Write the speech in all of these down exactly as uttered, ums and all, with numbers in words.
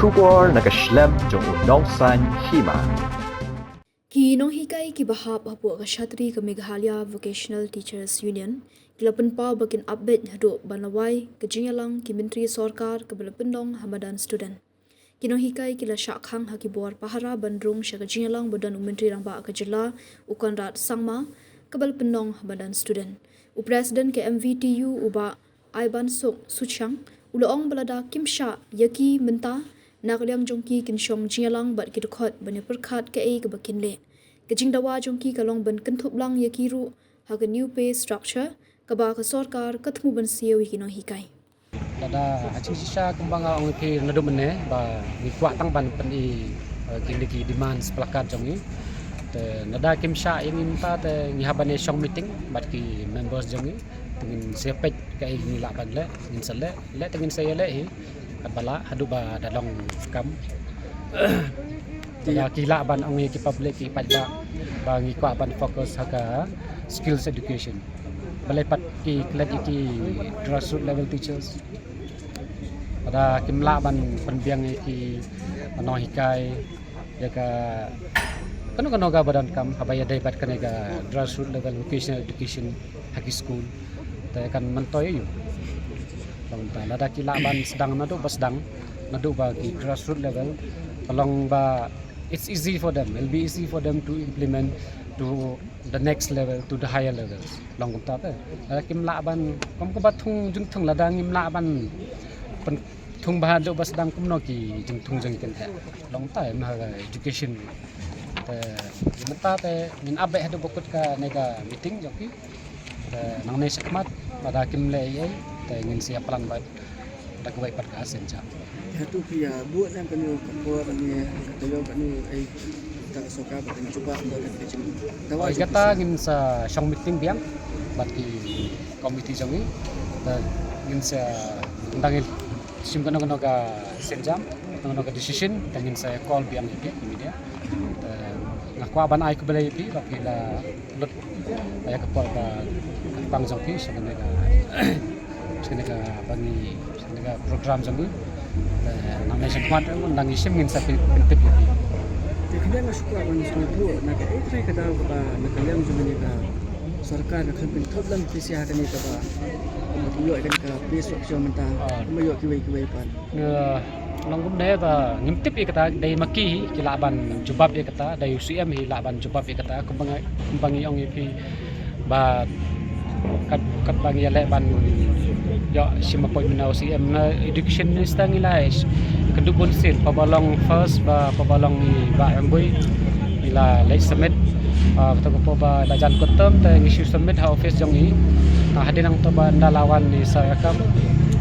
Khubor na ka shlem jong u nongsaiñ hima. Ki nonghikai kiba hap hapoh ka shatri ka Meghalaya Vocational Teachers Union ki la pynpaw ba kin update haduh ban lawai ka jingïalang ki myntri sorkar kaba la pynlong ha madan student. Ki nonghikai ki la shah khang ha ki bor pahara ban rung sha ka jingïalang ba don u Myntri Rangbah ka jylla, u Conrad Sangma, kaba la pynlong ha madan student. U President ka M V T U, u Bah Aibansuk Suchiang, u la ong ba lada kim shah ïa ki mynta, na ka liang jong ki kin shong jingïalang bad ki dkhot ban ïa pyrkhat kaei kaba kin leh. Ka jingdawa jong ki ka long ban kynthup lang ïa ki ruh ha ka new pay structure kaba ka sorkar ka thmu ban siew ïa ki nonghikai. Lada ha jingshisha kumba nga ong ïa phi naduh mynne ba ngi kwah tang ban pyni, eh, kine ki demands plakat jong ngi. Te lada kim shah ïa ngi mynta te ngi hap ban ïa shong meeting bad ki members jong ngi. Te ngin sa peit kaei ngi lah ban leh, ngin sa leh, leh te ngin sa ïa leh hi. Katba lah haduh ba da long kam. Ba ki lah ban ong ïa ki public ki paidbah ba ngi kwah ban focus ha ka skills education. Balei pat ki klet ïa ki grassroots level teachers. Lada kim lah ban pynbiang ïa ki nonghikai ïa ka kano kano ka ba donkam haba ïadei bad kane ka grassroots level vocational education ha ki school. Te kan myntoi ïa u. Long ta lada ki lah ban sdang naduh ba sdang naduh ba ki grassroots level. Ka long ba it's easy for them. It'll be easy for them to implement to the next level, to the higher levels. Long kumta te. Lada kim lah ban, kum kumba thung jingthung lada ngim lah ban pynthung bha haduh ba sdang kumno ki jingthung jong ki kan heh. Long ta em ha education. Te mynta te ngin ap beit haduh ba kut kane ka meeting jong ki. Te nangne shakhmat lada kim leh ei ei te ngin sa ïa plan beit da kawei pat ka sienjam. Te hato phi ïa buh ne kano ka por ne ka taïew kano ei kata ka sorkar ba kan jubab ba kan ka jingdawa jong kata phi? Ngin sa shong meeting biang bad ki committee jong ngi. Te ngin sa dang shim kano kano ka sienjam, kano kano ka decision, te ngin sa call biang ïa phi ki media. Te nga kwah ban ai khublei ïa phi ba phi la lut ïa ka por ka pang jong phi sha kane ka, sha kane ka ba ngi, sha kane ka program jong ngi. Te nangne shakhmat ngi dang ïa shim ngin sa pyntip ïa phi. Te kane nga shu kwah ban sngewthuh na kaei kaei ka daw kaba na ka liang jong kane ka sorkar ka khlem pynthut lang phi sha kane kaba ïoh kane ka pay structure mynta, kumba ïoh kiwei kiwei pat. Nga long kumne ba ngim tip ïa kata, dei ma ki hi ki lah ban jubab ïa kata, dei u C M hi lah ban jubab ïa kata. Kumba nga, kumba ngi ong ïa phi ba kat, katba ngi ïaleh ban ïoh shim appointment na u C M, na education minister ngi la kynduh bun sien, paba long first, ba paba long i Bah Rymbui ngi la leit submit. Ah, kata ka por ba la jan kut term te ngi shu submit ha office jong ngi. Te hadien nangta ba ynda la wan i Sir Akam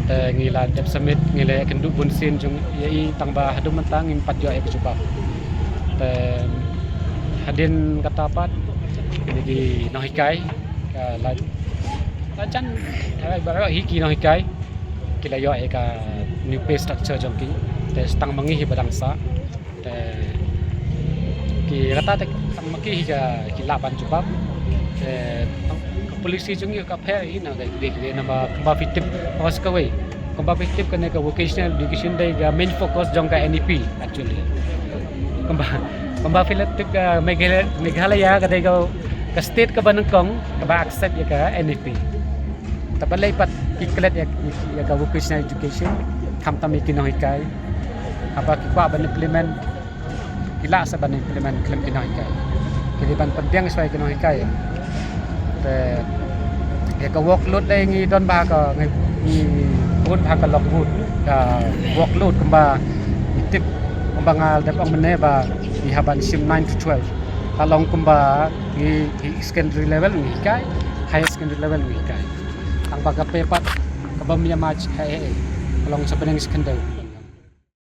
te ngi la dep submit, ngi la kynduh bun sien jong ïa i, tang ba haduh mynta ngim pat ïoh ïa ka jubab. Te hadien kata pat kine ki nonghikai, ah, la, la jan, ah, baroh hi ki nonghikai ki la ïoh ïa ka new pay structure jong ki. Te tang ma ngi hi ba dang sah. Te ki kata te tang ma ki hi ka, ki lah ban jubab. Te tang ka policy jong ngi ka pher hi na ka, ka, ka, namar kumba phi tip, focus kawei. Kumba phi tip kane ka vocational education dei ka main focus jong ka N E P actually. Kumba, kumba phi la tip ka Meghalaya, Meghalaya ka dei ka, ka state kaba nyngkong kaba accept ïa ka N E P. Te balei pat ki klet ïa, ïa ka vocational education, khamtam ïa ki nonghikai. Haba ki kwah ban implement, ki lah sa ban implement khlem ki nonghikai. Ki dei ban pynbiang shuwa ïa ki nonghikai. Te ïa ka workload dei ngi don bha ka, ngi, ngi bun bha ka log, ka workload kumba ngi tip, kumba nga dep ong mynne ba ngi hap ban shim nine to twelve. Ka long kumba ngi, ngi secondary level ngi hikai, higher secondary level ngi hikai. Tang ba ka pay pat kaba ym ïa match ha ei ei, ka long sha bneng secondary.